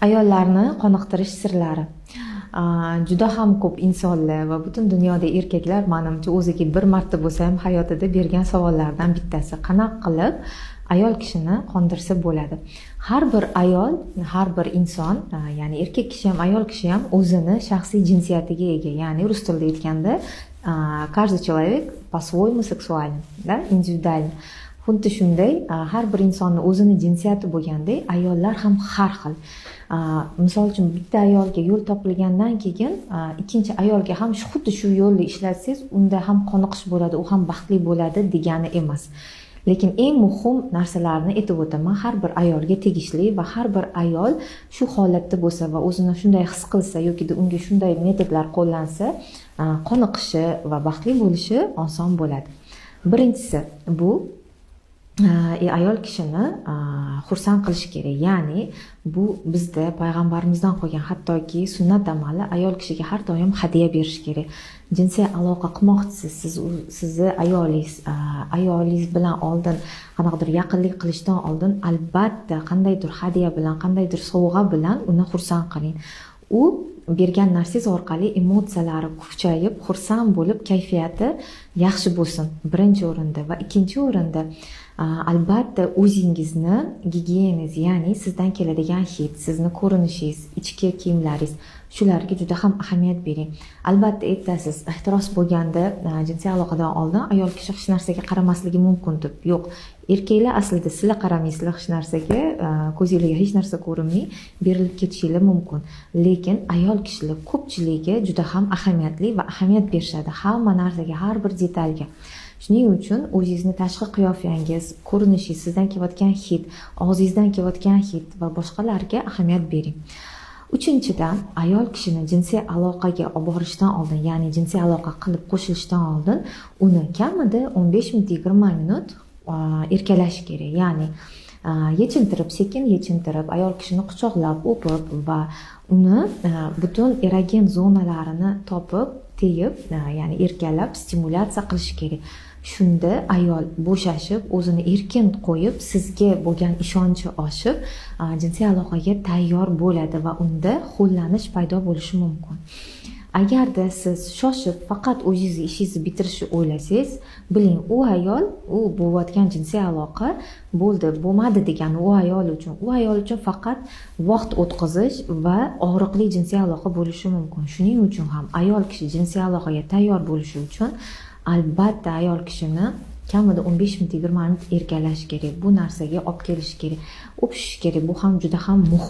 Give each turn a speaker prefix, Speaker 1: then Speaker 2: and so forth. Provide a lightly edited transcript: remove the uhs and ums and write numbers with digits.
Speaker 1: Ayollarni qoniqtirish sirlari. Juda ham ko'p insonlar va butun dunyoda erkaklar manimcha o'ziga bir marta bo'lsa ham hayotida bergan savollardan bittasi: qanaqa qilib ayol kishini qondirsa bo'ladi? Har bir ayol, har bir inson, ya'ni erkak kishi ham, ayol kishi ham o'zini shaxsiy jinsiyatiga ega, ya'ni rus tilida aytganda, каждый человек по-своему сексуален, да, индивидуален. Xuddi shunday, har bir insonni o'zini jinsiyati bo'lgandek, ayollar ham har xil. Misol uchun, bitta ayolga yo'l topilgandan keyin ikkinchi ayolga ham xuddi shu yo'lni ishlatsangiz, unda ham qoniqish bo'ladi, u ham baxtli bo'ladi degani emas. Lekin eng muhim narsalarni aytib o'taman, har bir ayolga tegishli va har bir ayol shu holatda bo'lsa va o'zini shunday his qilsa yoki unga shunday metodlar qo'llansa, qoniqishi va baxtli bo'lishi oson bo'ladi. Birinchisi, bu ayol kishini xursand qilish kerak. Ya'ni bu bizda payg'ambarimizdan qolgan hattoki sunnat amali: ayol kishiga har doim hadya berish kerak. Jinsiy aloqa qilmoqchisiz siz, sizni ayolingiz bilan oldin qanaqadir yaqinlik qilishdan oldin albatta qandaydir hadya bilan, qandaydir sovg'a bilan uni xursand qiling. U bergan narsangiz orqali emotsiyalari kuchayib, xursand bo'lib, kayfiyati yaxshi bo'lsin birinchi o'rinda. Va ikkinchi o'rinda, albatta, o'zingizni gigiyenangiz, ya'ni sizdan keladigan hid, sizni ko'rinishingiz, ichki kiyimlaringiz, shularga juda ham ahamiyat bering. Albatta, aytasiz, ehtiros bo'lganda, jinsiy aloqadan oldin ayol kishi hech narsaga qaramasligi mumkin deb. Yo'q, erkaklar, aslida sizlar qaramaysizlar hech narsaga, ko'zinglarga hech narsa ko'rinmay berilib ketishinglar mumkin. Lekin ayol kishilar ko'pchiligi juda ham ahamiyatli va ahamiyat berishadi hamma narsaga, har bir detalga. Shuning uchun o'zingizni tashqi qiyofangiz, ko'rinishingiz, sizdan kelayotgan hid, og'zingizdan kelayotgan hid va boshqalarga ahamiyat bering. Uchinchidan, ayol kishini jinsiy aloqaga olib borishdan oldin, ya'ni jinsiy aloqa qilib qo'shilishdan oldin uni kamida 15 minut, 20 minut erkalash kerak. Ya'ni yechintirib, sekin yechintirib, ayol kishini quchoqlab, o'pib va uni butun erogen zonalarini topib, tegib, ya'ni erkalab, stimulyatsiya qilish kerak. Shunda ayol bo'shashib, o'zini erkin qo'yib, sizga bo'lgan ishonchi oshib, jinsiy aloqaga tayyor bo'ladi va unda ho'llanish paydo bo'lishi mumkin. Agarda siz shoshib, faqat o'zingizni ishingizni bitirishni o'ylasangiz, biling, u ayol, u bo'layotgan jinsiy aloqa bo'ldi, bo'lmadi degani u ayol uchun. U ayol uchun faqat vaqt o'tkazish va og'riqli jinsiy aloqa bo'lishi mumkin. Shuning uchun ham ayol kishi jinsiy aloqaga tayyor bo'lishi uchun albatta ayol kishini kamida 15 minut, 20 minut erkalash kerak, bu narsaga olib kelish kerak, o'pishish kerak. Bu ham juda ham muhim.